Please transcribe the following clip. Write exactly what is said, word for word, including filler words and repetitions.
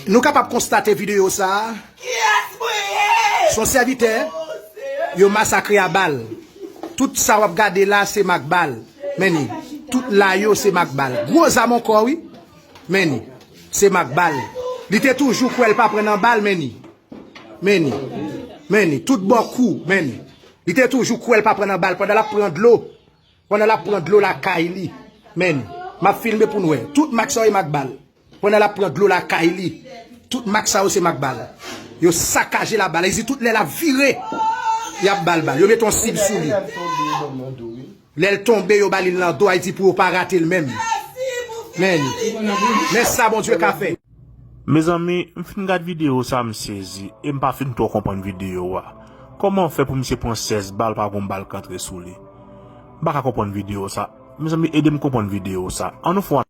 Nou kapab konstate videyo sa a. Se yon sèvitè yo masakre a bal. Tout sa w ap gade la se mak bal. Men ni. Tout la yo se mak bal. Gwo zam ankò wi. Men ni. Se mak bal. Li te toujou kwè l pa pran nan bal, men ni. Men ni. Men ni. Tout bò kou, men ni. Li te toujou kwè l pa pran nan bal pandan l ap pran dlo. Pandan l ap pran dlo lakay li. Men ni. M ap filme pou n wè. Tout mak sa yo e mak bal. Pandan l ap pran dlo lakay li. Tout mak sa yo se mak bal. Yo sakaje la bal. Ezi tout lè l ap vire. Y ap ba l bal. Yo mete yon sib sou li. Lè l tonbe, yo ba li l nan do a, li di pou yo pa rate l menm. Men, men sa Bondye ka fè. Mezanmi, m fin gad videyo sa, m sezi, e m pa fin twò konprann videyo a. Kòman fè pou misye pran sèz bal, pa gon bal k antre sou li? M pa ka konprann videyo sa. Mezanmi, ede m konprann videyo sa. Ann nou fè yon